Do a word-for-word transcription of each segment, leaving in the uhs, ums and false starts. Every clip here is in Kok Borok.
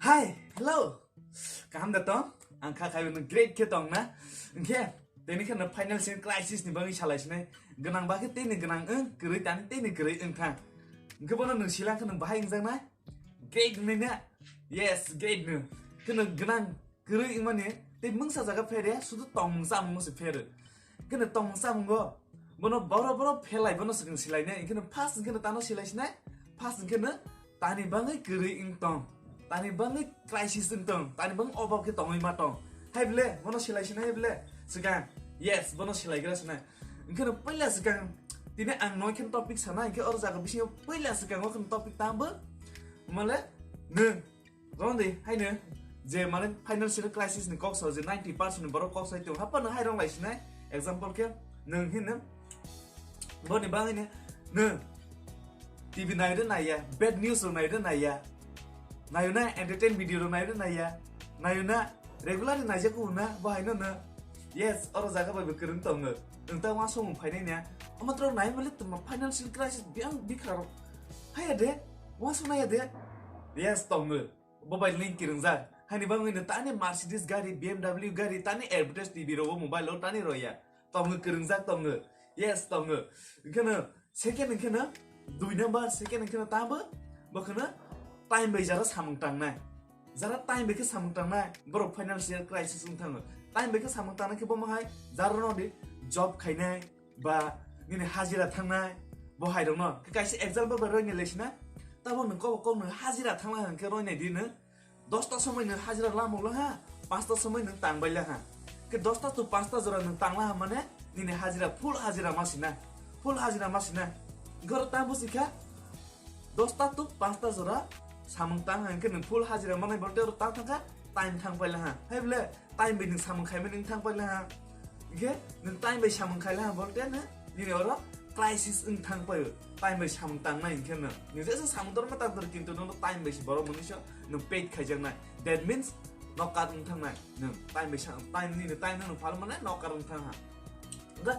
Hi, hello. Kaham da tong? Ang kha khai no great khe tong na. Hwnkhe tini khe no financial crisis ni bagwi salai sinai. Gwnang ba khe tini gwnang wng, kwrwi tani tini kwrwi wng thang. Hwnkhe bono nwng silang khe nwng bahai wngjak nai? Great wngnai na? Yes, great no. Khe no gwnang kwrwi wngmani tei mungsa jaga phere, sudu tongmung chamungo se phere. Khe no tongmung chamungo bono boro boro phelai bono swkang silainai, hwnkhe no first hwnkhe no tano silai sinai, first hwnkhe no tani bagwi kwrwi wng tong, tani bagwi crisis wng tong, tani bagwi obab khe tongwi ma tong. Hai bile bono silai sinai, hai bile swkang, yes, bono silai gra sinai. Hwnkhe no puila swkang tini ang noi khe topic sana, hwnkhe oro jaga bisingo puila swkang o khe topic tamo male nwng Rondi haino je mane financial crisis ni kok sao, je ninety percent ni borok kok sai tong, hapano hai rong lai sinai. Example khe nwng hino boni bagwi no nwng T V nai de naiya, bad news rok nai de naiya, nayo na entertain video rok nai de naiya, nayo na regular ni naijak ko na bo haino no. Yes, oro jaga bai bo kwrwng tongo. Nwng ta uansukmung phainai nya. Omo tro nai mali tongma financial crisis biang bikha rok. Haya de, uansuk naiya de. Yes, tongo. Bo bai link kiringjak. Hani bangwi no tani Mercedes gari, B M W gari, tani advertise T V rogo, mobile o tani roya. Tongo kiringjak tongo. Yes, tongo. Hwnkhe no second hwnkhe no dui number, second hwnkhe no tamo bo kheno time bai jara samung tangnai. Jara time bai khe samung tangnai, borok financial crisis wng thango. Time bai khe samung tangnai khe bo mahai jara no di job khainai, ba nini hajira thangnai, bo hai rokno. Khe kaisa example bai roinai lesina, tabo nwng kok kok nwng hajira thangla hwnkhe roinai di nwng. Dosta somoi nwng hajira lamuk laha, pasta somoi nwng tangbai laha. Khe dosta to pasta jora nwng tanglaha mane nini hajira full hajira masina, full hajira masina. Goro tang busi kha dosta to pasta jora samung tang hwnkhe nwng full hajira manai bolte oro tang thangkha, time thangpai laha. Hai bole time bai nwng samung khaimani wng thang paila ha. Hingke nwng time bai samung khaila ha bolte no nini oro crisis wng thang paio. Time bai samung tangnai hingke no. Nwng jesa samung torma tang tor kintu nono time bai se borok mwnwi so nwng paid khaijaknai. That means nokar wng thangnai. Nwng time bai sa-, time nini time no nwng phal mane nokar wng thang ha. Hingke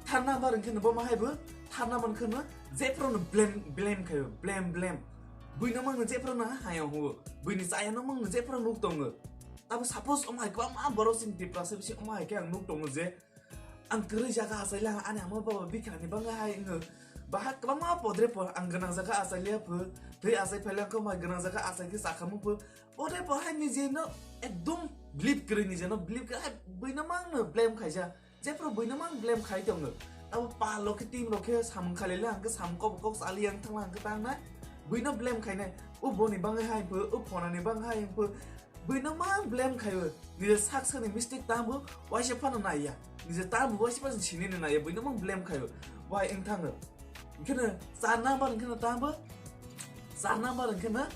thar number hingke no bo ma hai bo thar number hingke no jephuru no blame, blame khaio, blame, blame. Buino mang no jephuru no ha hayang huo. Buini chaya no mang no jephuru nuk tongo. Abo suppose omo hai kwbangma borok chini Tiprasa bisi omo hai khe ang nuk tongo je ang kwrwi jaga achaila ani ama baba bikha ni bangwi hai wngo. Bahai kwbangma podre por ang gwnang jaga achailiya pho, twi achai phaila khe omo hai gwnang jaga achai khe chakhamung pho. Podre por hai nije no ekdom believe kwrwi, nije no believe kwrwi hai buino mang no blame khaijak. Jephuru buino mang blame khai tongo. Abo pal rok khe team rok khe samung khailai le hwnkhe samung kok kok sali yang thangla hwnkhe tangnai. Buino blame khainai. O boni bangwi hai pho, o phonani bangwi hai pho. Buino mang blame khaio. Nije sak sakni mistake tamo waisa phano naiya. Nije tamo waisa phano sinini naiya. Buino mang blame khaio. Wai wng thango. Hwnkhe no char number hwnkhe no tamo. Char number hwnkhe no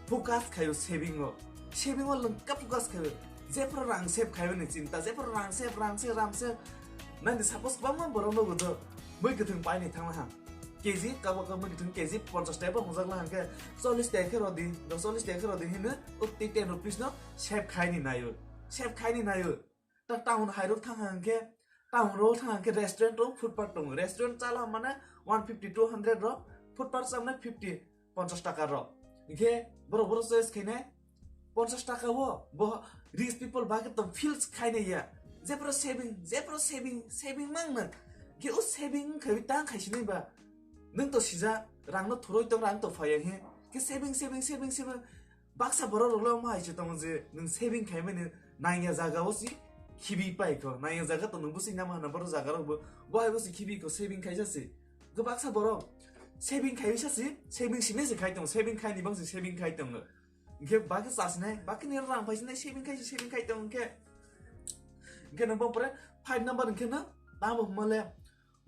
focus khaio saving o. Saving o lwngkha focus khaio. Jephuru rang save khaio ni chinta, jephuru rang save, rang save, rang save. Nang di suppose kwbangma borok no bujo. Mui kwthwng paini thangla ha. K G, kabo kabo mui kwthwng K G ponchash taka bo hwngjak la hwnkhe, chollish taka khe rodi, do chollish taka khe rodi hino, o tei ten rupees no save khaini naio. Save khaini naio. Ta town hai rok thang hang khe, town rok thang hang khe restaurant rok footpath tongo. Restaurant chala mane one fifty, two hundred rok, footpath chamne fifty, ponchash taka rok. Hingkhe borok borok choice khainai ponchash taka o bo rich people ba khe tong feels khainai ya. Jephuru saving, jephuru saving, saving mang nang. Khe o saving khai tang khai sinai ba. Nwng to sija rang no thuroi tong rang to phaya he. Khe saving, saving, saving, saving. Baksa borok rok le omo hai se tongo je nwng saving khaimani nangya jaga o si khibi pai kho, nangya jaga to nwng bwswi nama hwnna borok jaga rok bo, bo hai bo si khibi kho, saving khaisa se. Khe baksa borok saving khaisa se, saving simi se khai tongo, saving khaini bang se saving khai tongo. Hingkhe bakhe chasinai, bakhe ni rang phaisinai, saving khai se, saving khai tongo hingkhe. Hingkhe no bo pore five number hingkhe no tamo hwnma le,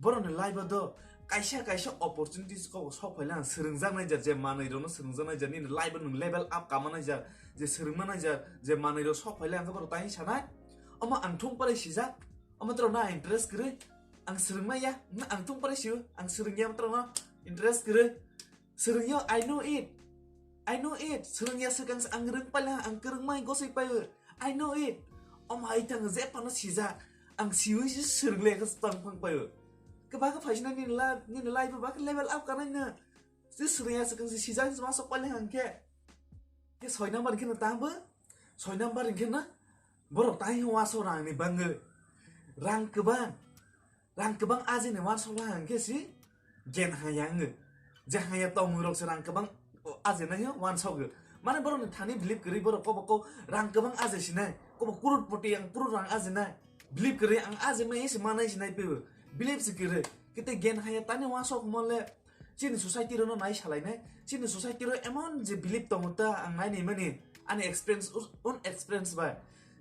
borokni life o do kaisa kaisa opportunities kok sok phaile ang swrwngjaknai jar, je manwi rokno swrwngjaknai jar, nini life o nwng level up kamanai jar, je swrwngmanai jar, je manwi rok sok phaile ang khe borok tai sanai, omo ang thung parai sijak, omo borok no ang interest kwrwi, ang swrwngmaya, ang thung parai sio, ang swrwngya borok no interest kwrwi. Swrwngyo, I know it. I know it. Swrwngya swkang se ang rwng paila, ang kwrwngmai gosoi paio. I know it. Omo hai tang je phano sijak. Ang siwi si swrwng le ka tang phang paio. Khe ba khe phaisina nini la, nini life ba khe level up kanai na. Je swrwngya swkang se sijak se ma sok paila hang khe. Ke soi number khe no tangbo, soi number khe no borok tai waso rang ni bangwi, rang kwbang, rang kwbang ajini waso la hang khe si gen haya wngwi, je haya tongmung rok se rang kwbang ajinai wansogwi. Mane borok ni thani believe kwrwi, borok kobo ko rang kwbang aje sinai, kobo crore poti ang crore rang ajinai, believe kwrwi ang ajimai se manai sinai pebo, believe se kwrwi. Kete gen haya tani wasok mole chini society rok no nai salainai, chini society rok emon je believe tongo ta ang nai ni mani ani experience, un experience bai,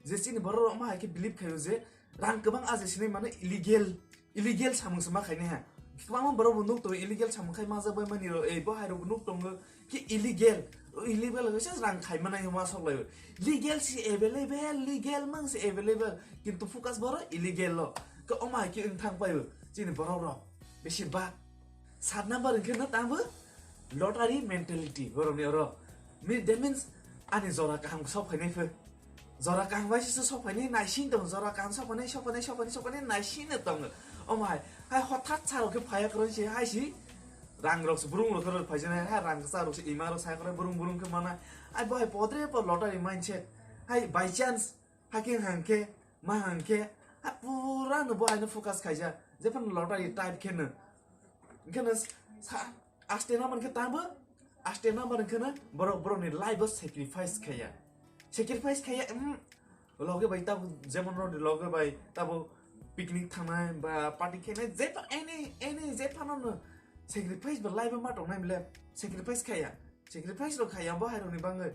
je chini borok rok ma hai khe believe khayo je rang kwbang aje sinai mano illegal, illegal samung se ma khainai ha. Kwbangma borok bo nuk tongo illegal samung khai ma jak bai mani rok, ei bo hai rok bo nuk tongo khe illegal, illegal khe se rang khai manai ma sok lai. Legal se available, legal mang se available, kintu focus borok illegal lo. Khe o ma hai khe wng thang pai chini borok rok. Besi bak. Sat number hwnkhe no tamo lottery mentality borokni oro. Mi-, that means ani jora kaham sok phainai phe. Jora kaham bai se sok phainai naising tong, jora kaham sok phainai, sok phainai, sok phainai, sok phainai naising no tong. O mai, hai hothat saro khe phaya kwrwi se, hai si rang rok se, burung rok khe phaijanai, hai rang sa rok se, ima rok sai kwrwi burung burung khe mana. Ai bo hai podre po lottery mindset. Hai by chance, hai khe hang khe, ma hang khe, hai pura no bo hai no focus khaija. Jephano lottery type khe no. Hwnkhe no sa, aste number khe tamo, aste number hwnkhe no borok, borok ni life o sacrifice khaiya. Sacrifice khaiya, mm, loge bai tabo, jemon rok ni loge bai tabo picnic thangnai ba party khainai, je pa-, any, any, je phano no sacrifice ba life o ma tongnai bole, sacrifice khaiya. Sacrifice rok khaiya bo hai rok ni bangwi.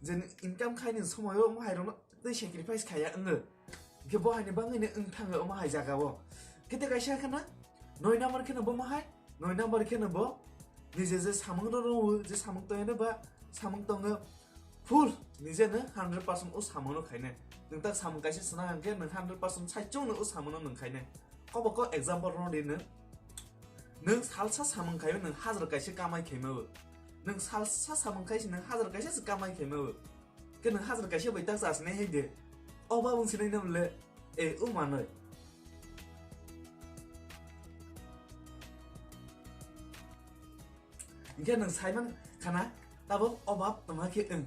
Je income khaini somoyo mo hai rok no tei sacrifice khaiya wngwi. Hwnkhe bo haini bangwi no wng thango omo hai jaga o. Kete kaisa kheno noi number kheno bo mo hai, noi number kheno bo nije je samung rok rwo, je samung tongya ba samung tongo full nije no hundred percent o samung no khainai. Nwng tak samung kaisa sana hwnkhe nwng hundred percent saichung no o samung no nwng khainai. Kobo ko example rw di nwng. Nwng salsa samung khaio nwng hajar kaisa kamai khaima o. Nwng salsa samung khai se nwng hajar kaisa se kamai khaima o. Khe nwng hajar kaisa bai tak chasnai hai de. O ba wng sinai nam le. E, o manoi. Hingke nwng saiman khana, tabok obab tongma khe wng.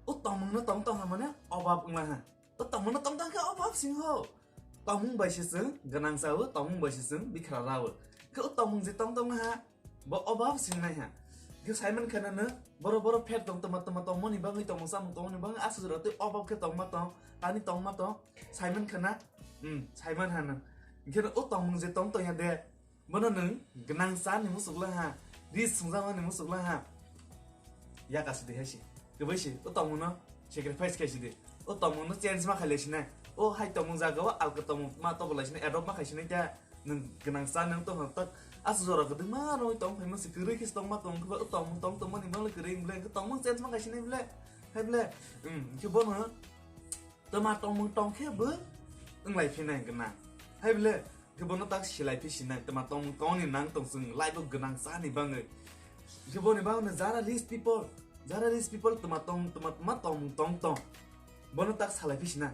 O tongmungno tong tong ha mane obab wngla ha. O tongmungno tong tong khe obab sing ho. Tongmung bai se chwng gwnang chao, tongmung bai se chwng bikra rao. Khe o tongmung je tong tong ha, bo obab sing nai ha. Khe saiman khana no, boro boro pher tong tongma tongma tongmani bagwi tongmung chamung tongmani bagwi aswk jora tei obab khe tongma tong, tani tongma tong, saiman khana, hmm, saiman ha no. Hingke o tongmung je tong tong ya de, bono nwng gwnang cha ni muchuk lang ha, ri swngjak mani muchuk lang ha. Yaka sidi hai si, kwbai si, o tongmung no sacrifice khai sidi, o tongmung no change ma khai lai sinai, o hai tongmung jaga o alka tongmung ma tobo lai sinai, adopt ma khai sinai kya, nwng gwnang cha nwng tong tak, aswk jora kwdwma no tong phai ma si kwrwi khe tong ma tong khe o tongmung tong tong mani ma le kwrwi wng ble, tongmung change ma khai sinai ble, hai ble, hmm, khe bono. Tma tongmung tong khe bo wnglai phi nai gwnang. Hai bole, khe bono tak silai phi sinai, tma tongmung tong ni nang tong chwng life o gwnang cha ni bangwi. Khe boni bagwi no jara rich people, jara rich people tma tong, tma, tma tongmung tong tong. Bono tak salai phi sinai.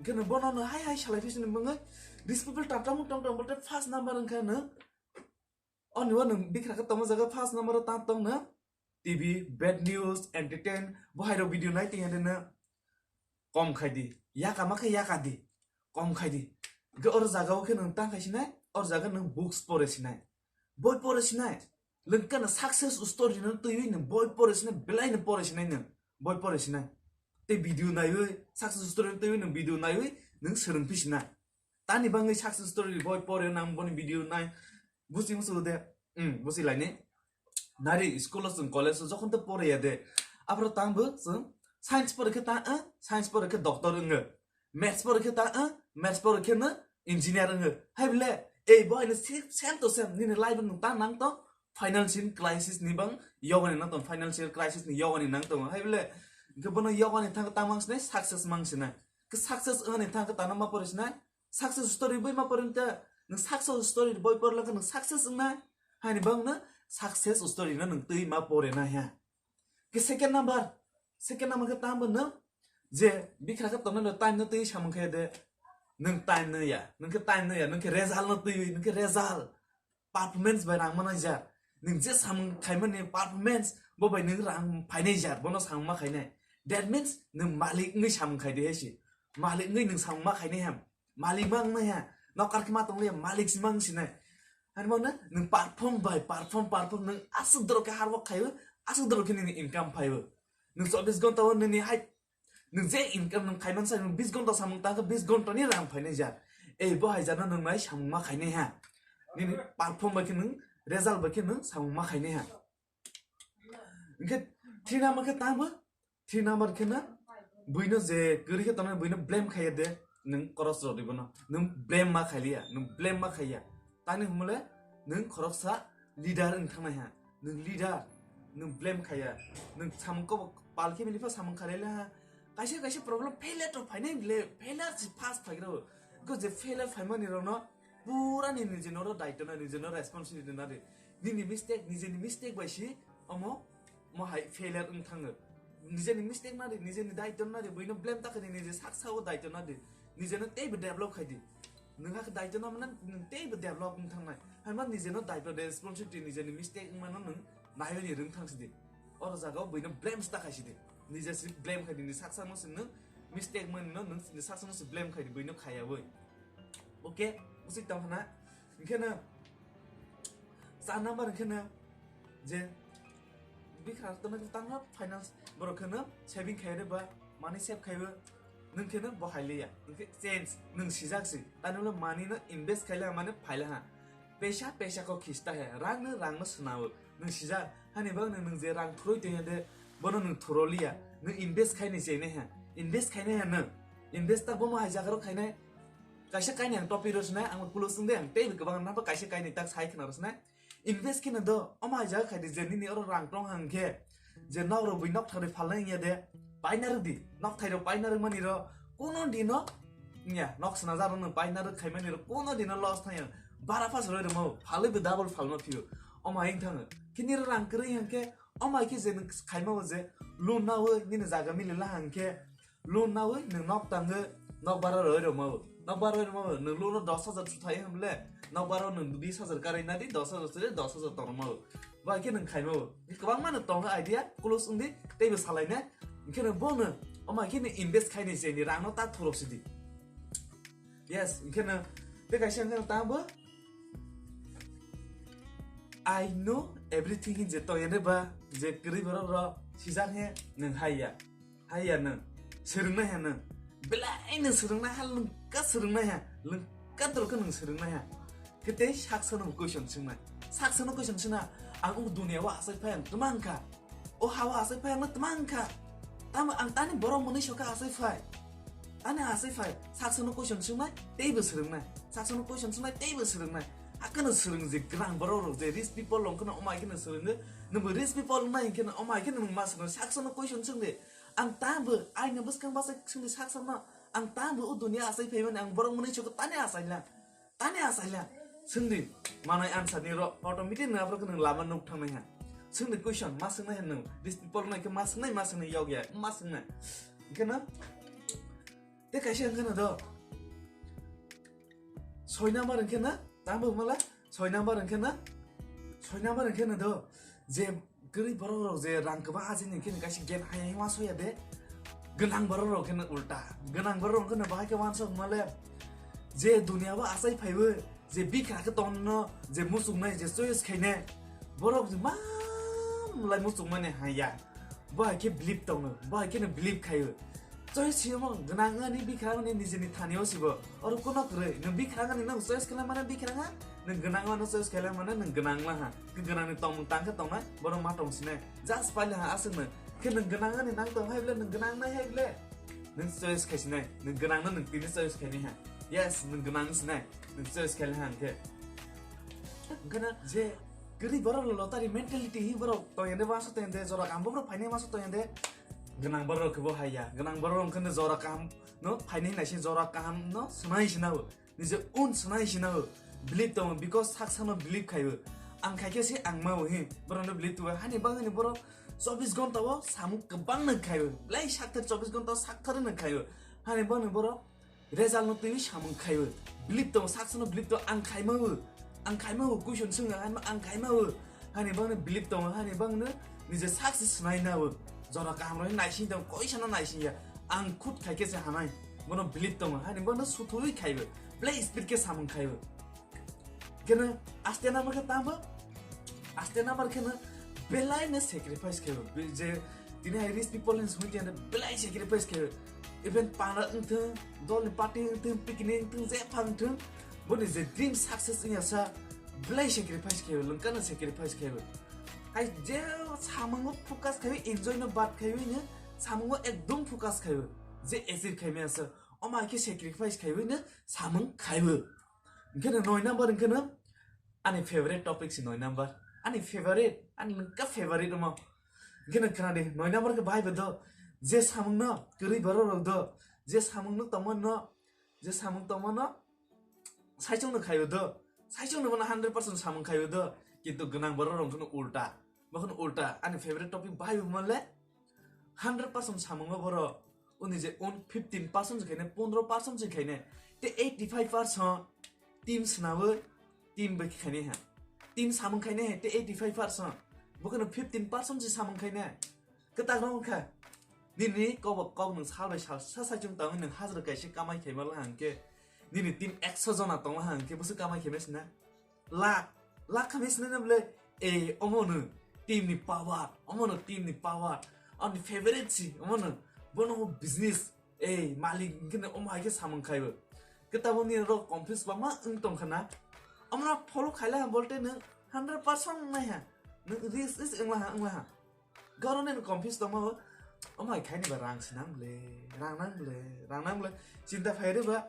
Khe no bono no hai hai salai phi sinai bangwi rich people ta tongmung tong tong, bote first number wngkha no. Oni o nwng bikra khe tongma jaga first number o ta tong no. T V, bad news, entertain, bo hai rok video nai tong ya de no. Kom khai di. Yaka ma khe yaka di. Kom khai di. Hingke oro jaga o khe nwng tang khai sinai, oro jaga nwng books pore sinai. Boi pore sinai. Lengka no success story no twiwi nwng boi pore sinai, belai no pore sinai nwng. Boi pore sinai. Tei video naiwi, success story no twiwi nwng video naiwi, nwng swrwng phi sinai. Tani bangwi success story boi pore nang boni video nai. Busi musu de. Hmm, busi laini. Nari school o chwng college o jokhon to pore ya de. Aphro tang bo chwng science pore khe ta, eh, science pore khe doctor wngwi. Maths pore khe ta, eh, maths pore khe no engineer wngwi. Hai bole, ei bo haino same, same to same. Nini life no ta nang to financial crisis ni bang yogani nang to, financial crisis ni yogani nang to. Hai bole, ke bono yogani thang ta mang sinai, success mang sinai. Ke success wngani thang ke ta no ma pore sinai. Success story boi ma pore ta, nwng success story boi pore lakha nwng success wngnai. Haini bang no success story no nwng twi ma pore nai ha. Ke second number, second number khe tamo nwng je bikha khe tongnai no time no twi samung khe de, nwng time no ya, nwng khe time no ya, nwng khe result no twi, nwng khe result. Performance bai rang manai jak. Nwng je samung khaimani performance, Bo bai nwng rang phainai jar, bono samung ma khainai. That means nwng malik wngwi samung khai di hai si. Malik wngwi nwng samung ma khainai ham. Malik ma wngnai ha. Nokar khe ma tonglai ya, malik si ma wng sinai. Hani mano nwng perform bai perform, perform nwng aswk dorok khe hard work khaiwi, aswk dorok khe nini income phaiwi. Nwng chobbish ghonta o nini hai nwng je income nwng khaiman sai nwng bis ghonta samung tangkha, bis ghonta ni rang phainai jar. Ei bo hai jano nwng nai samung ma khainai ha. Nini perform bai khe nwng, result bai khe nwng samung ma khainai ha. Hingkhe three number khe tamo, three number khe na buino je kwrwi khe tongnai buino blame khaiya de, nwng koros rodi bono. Nwng blame ma khailiya, nwng blame ma khaiya. Tani humole nwng khoroksa leader wng thangnai ha. Nwng leader, nwng blame khaiya. Nwng samung kobo pal khe mili pha samung khalai le ha. Kaisa kaisa problem failure to phainai le, failure si first phaigra o. Ko je failure phaimani rokno pura ni nijino ro daityo na, nijino responsibility na de. Nini mistake, nijini mistake bai si omo mo hai failure wng thango. Nijeni mistake nadi, nijeni daityo nadi, buino blame ta khadi, nije saksa o daityo nadi, nijeno teibo develop khaidi. Nwng hakhe daityo na mane nwng teibo develop wng thangnai. Haima nijeno daityo de responsibility, nijeni mistake wngmano nwng naibani rwng thangsidi. Oro jaga o buino blame sta khaisidi. Nije si blame khaidi, ni saksa no si nwng mistake mani no nwng ni saksa no si blame khaidi, buino khaya boi. Okay, usik tong hana. Hingkhe no sa number hingkhe no je bikha to no tangma finance borok khe no saving khai re ba money save khai bo nwng khe no bo hai liya. Hingkhe change nwng sijak si. Tani ulo money no invest khai la mane phai la ha. Pesa pesa ko khista hai. Rang no rang no swnao. Nwng sijak hani bang nwng je rang thuroi tong de bono nwng thuro liya. Nwng invest khai ni chene ha. Invest khai ne ha nwng. Invest ta bomo hai jaga ro khai nai. Kaisa kaini ang topic rw sinai, ang kulo swng de, ang tei kwbang nabo kaisa kaini tak sai khna rw sinai. Invest kheno do, omo hai jaga khai di je nini oro rang tong hang khe, je nok rw bui nok thari phalnai wngya de, paina rw di, nok thai rw paina rw mani rw, kuno dino, wngya, nok sna jar rw paina rw khai mani rw, kuno dino loss thang ya, bara pas rw rw mau, phalwi bo double phalma phiyo, omo hai wng thango. Khe nini rang kwrwi hang khe, omo hai khe je nwng khai mau je, loan nawi nini jaga mili la hang khe, Loan nawi nwng nok tangwi nok bara roi rwmao. Nok bara roi rwmao. Nwng loan no dos hajar chu thai hwnle. Nok bara nwng bis hajar karai nadi dos hajar chwle dos hajar tong rwmao. Bai khe nwng khaimao. Kwbangma no tongo idea. Close wngdi teibo salai ne. Hwnkhe no bono. Omo khe ni invest khaini je ni rang no ta thurok sidi. Yes, hwnkhe no. Te kaisa hwnkhe no tamo. I know everything je to ene ba je kwrwi borok ro sijak he nwng hai ya. Hai ya nwng, swrwngnai ha nwng. Belai nwng swrwngnai ha, lwngka swrwngnai ha, lwngka dorkhe nwng swrwngnai ha. Khe tei saksa nwng question swngnai. Saksa nwng question swngna, ang o dunia o asai phai ang twma wngkha. O ha o asai phai ang twma wngkha. Tamo ang tani borok mwnwi sokha asai phai. Tani asai phai, saksa nwng question swngnai, teibo swrwngnai. Saksa nwng question swngnai, teibo swrwngnai. Hakheno swrwng je gwnang borok rok je rich people rok kheno omai kheno swrwngo. Nwngbo rich people wngnai hwnkhe no omai kheno nwng ma swrwngo. Saksa nwng question swngdi. Ang tamo aini bwskang bachai swngdi sak sakno. Ang tamo o dunia achai phaimani ang borok mwnwi chukho tani achaila. Tani achaila. Swngdi manai answer ni ro automatic nwng aphuru nwng lama nuk thangnai ha. Swngdi question ma swngnai ha nwng. These people nai khe ma swngnai ma swngnai yok ya ma swngnai. Hwnkhe no te kaisa hwnkhe no do. Soi number hwnkhe no tamo mala soi number hwnkhe no. Soi number hwnkhe no do. Je Kwrwi borok rok je rang kwbang ajini hwnkhe kaisa gen hai hai ma soya de. Gwnang borok rok khe ulta. Gwnang borok rok khe bahai khe wansok male. Je dunia o achai phaiwi je bikha khe tongno je muchungnai je choice khainai. Borok je mam lai muchungmani haya. Bo hai khe believe tongo. Bo hai khe no believe khaio. Choice siyamo gwnang ani bikha ani nijini thani o sibo. Oro kono kwrwi. Nwng bikha ani nwng choice khlai mano bikha ha. Nwng gwnang mano choice khlai mano nwng gwnang la ha. Khe gwnang ni tongmung tang khe tongnai. Bono ma tong sinai. Just paila ha aswk nwng. Khe nwng gwnang ani nang tong hai ble nwng gwnang nai hai ble. Nwng choice khai sinai. Nwng gwnang no nwng tini choice khai nai ha. Yes, nwng gwnang sinai. Nwng choice khai ha hwnkhe. Hwnkhe na je kwrwi borok lo lottery mentality hi borok tong ende waso tong ende jora kam borok phainai waso tong ende. Gwnang borok khe bo hai ya. Gwnang borok hwnkhe no jora kam no phainai nai se jora kaham no swnai sinao. Nije un swnai sinao. Believe tongo because sak sakno believe khaio. Ang khaikhe se ang mao hi. Borok no believe tuwa. Hani bangani borok chobbish ghonta o samung kwbang no khaio. Belai sakthar chobbish ghonta o sakthar no khaio. Hani bangani borok result no twiwi samung khaio. Believe tongo, sak sakno believe tongo, ang khaimao, ang khaimao, question swngo, ang, ang khaimao. Hani bangni believe tongo, hani bangni nije sak se swnai nao, jora kaham rok naising tong, koisa no naising ya, ang khut khai khe se hanai, bono believe tongo, hani bono suthui khaibo, belai speed khe samung khaibo. Keno aste number khe tamo, aste number khe no belai no sacrifice khaibo, be-, je tini hai rich people ni sungwi tiyande belai sacrifice khaibo, even pana wngthung, dol ni party wngthung, picnic wngthung, je phang thung, boni je dream success wngya sa, belai sacrifice khaibo, lungka no sacrifice khaibo. Hai je samungo focus khaiwi, enjoy no bad khaiwi no samungo ekdom focus khaiwi, je achieve khaimaya sa, omo hai khe sacrifice khaiwi no samung khaiwi. Hingkhe no noi number hingkhe no ani favorite topic si noi number. Ani favorite, ani lungka favorite omo. Hingkhe no khna di, noi number khe bahai bo do, je samung no kwrwi borok rok do, je samung no tongma no, je samung tongma no, saichung no khaio do, saichung no bono hundred percent samung khaio do, kintu gwnang borok rok no ulta, bokhno ulta, ani favorite topic bahai hwnma le hundred percent samungo borok, uni je un fifteen percent se khaine, pondro percent se khaine, te eighty five percent team swnabo, team bai khaine ha, team samung khaine ha, te eighty five percent, bokhno fifteen percent se samung khaine, kwtak rok kha, nini kok kok nung sal bai sal sa saichung tangwi nung hajra kaisa kamai khaima la hangke, nini team ekso jona tongla hangke busu kamai khaima sina, lak, lak khamai sina na bole, e, omo no team ni power, omo no team ni power, ani favorite si, omo no, bono business, e, malik hingke no omo hai khe samung khaibo, kwtabo ni rok confuse ba ma wng tong khana, omo no follow khaila bolte nung hundred percent nai ha, nung risk is wngla ha, wngla ha. Goro nini confuse tongma bo, omo hai khaini ba rang si nang ble, rang nang ble, rang nang ble, chinta phai re ba.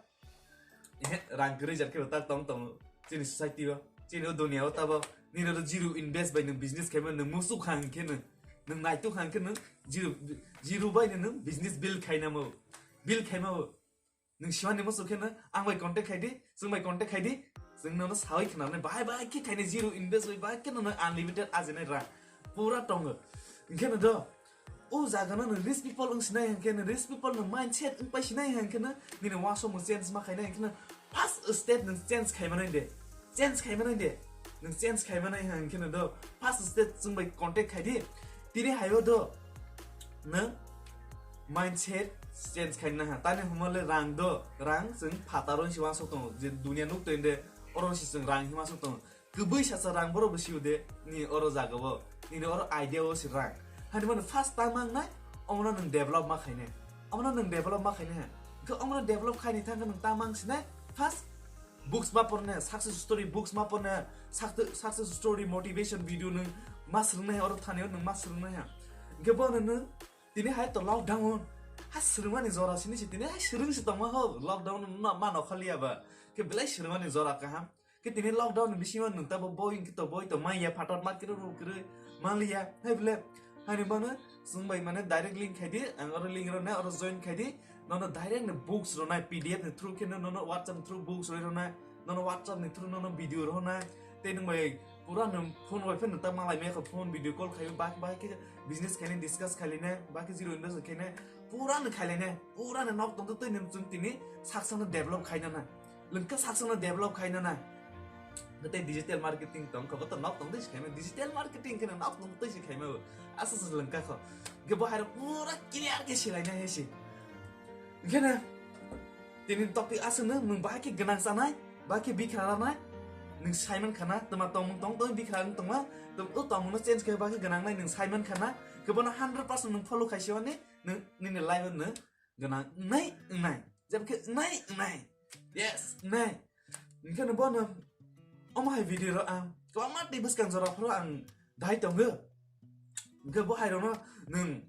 Ehe, rang kwrwi jar khe bo tak tong tong chini society o, chini o dunia o tabo, nini oro zero invest bai nung business khaima nung musuk hang khe nung, nung naituk hang khe nung zero, zero bai nung business build khaina mo, build khaima bo. Nung simani musu khe no ang bai contact khai di, chwng bai contact khai di, chwng nono sawi khna nai bahai bahai khe khainai zero invest bai bahai khe nono unlimited ajinai rang pura tongo. Hingkhe no do, o jaga no nung rich people wng sinai hingkhe nung rich people no mindset wng pai sinai hingkhe no nini uansukmung change ma khainai hingkhe no first step nung change khai manai de, change khai manai de, nung change khai manai hingkhe no do first step chwng bai contact khai di, tini hai o do nung mindset change khaina ha. Tani humale rang do, rang chwng phataro si uansuk tongo, je dunia nuk twi de, oro si chwng rang hima sok tongo. Kwbwi sasa rang borok bo sio de, ni oro jaga bo, nini oro idea o si rang. Hani mano first time ang nai, omono nung develop ma khaine. Omono nung develop ma khaine ha. Khe omono develop khaini thangkhe nung tamang sinai, first books ma porne, success story books ma porne, success, success story motivation video nung ma swrwngnai, oro thani nung ma swrwngnai ha. Khe bono nung tini hai to lockdown, ha swrwngmani jora sini si tini hai swrwng si tongma ho, lockdown no ma nokhaliya ba, khe belai swrwngmani jora kaham. Khe tini lockdown ni bisingo nwng tabo boi hwnkhe to boi to manya phatar market o rw kwrwi manliya. Hai bole, hani mano chwng bai mane direct link khai di, ang oro link rw nai, oro join khai di. Nono direct no books rw nai, P D F ni through khe no, nono WhatsApp ni through books rw nai, nono WhatsApp ni through nono video rw nai. Tei nwng bai pura nwng phone bai phano ta malai maya kho, phone video call khai bak bai khe business khai nai, discuss khai nai, bak khe zero invest khai nai, pura no khai nai, pura no nok tong twi nwng chwng tini saksa no develop khai nai. Lengkha saksa no develop khai nana. Tei digital marketing tong kho, bo to nok tong twi si khaima, digital marketing khe nok tong twi si khaima bo. Asa sa lengkha kho. Ge bo hai pura clear khe silai nai hai si. Gena tini topic asa no nwng bahai khe gwnang sanai, bahai khe bikha ranai. Nwng saiman khana, tma tongmung tong tong bikha wng tongma, tong o tongmung no change khe bahai khe gwnang nai nwng saiman khana. Ge bono hundred percent nwng follow khai si mani, nwng nini life no gwnang wngnai, wngnai. Jab khe wngnai, wngnai. Yes, wngnai. Hingkhe no bono omo hai video ro ang kwbangma tei bwskang jora phoro ang dai tongo. Hingkhe bo hai rokno nwng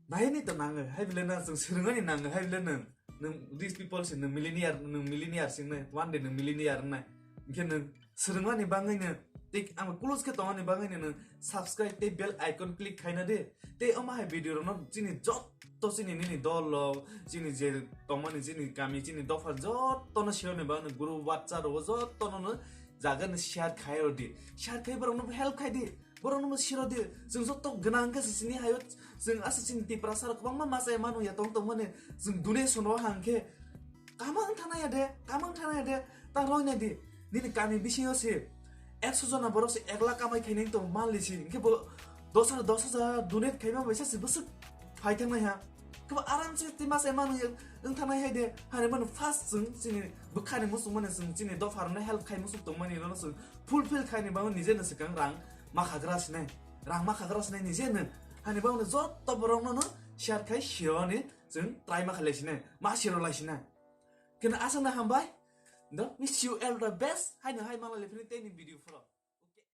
dai ni to nango, hai bile na chwng swrwngmani nango, hai bile nwng, nwng these people se nwng millionaire, nwng millionaire se wngnai, one day nwng millionaire wngnai. Hingkhe nwng swrwngmani bagwi no tei ang close khe tongmani bagwi no nwng subscribe tei bell icon click khaina di. Tei omo hai video rokno chini jotto chini nini dol rok, chini je tongmani chini kami, chini dopha jotto no share ni bagwi no group WhatsApp rogo jotto no no jaga no share khai rw di. Share khai borok no help khai di. Borok no share rw di. Chwng jotto gwnang khe se chini hayo chwng asa chini Tiprasa rok kwbangma masa manu ya tong tongmani chwng donation rw hang khe Kamang thana ya de, kamang thana ya de, ta roi na di. Nini kami bisingo se ekso jona borok se ek lakh kamai khainai tong manli si. Hingke bo dos hajar, dos hajar donate khaima bai sasi bwswk phai thangnai ha. Kebo aram se tei masa emang wng thangnai hai de, hani mano first chwng chini bwkhani muchung mani chwng chini dopha rwno help khai muchung tongmani rwno chwng fulfill khaini bagwi nije no swkang rang ma khagra sinai, rang ma khagra sinai nije no, hani bagwi joto borok no no share khai sironi chwng try ma khalai sinai, ma siro lai sinai. Kena asana hambai, do wish you all the best, hai no hai mala le phini tei ni video phoro.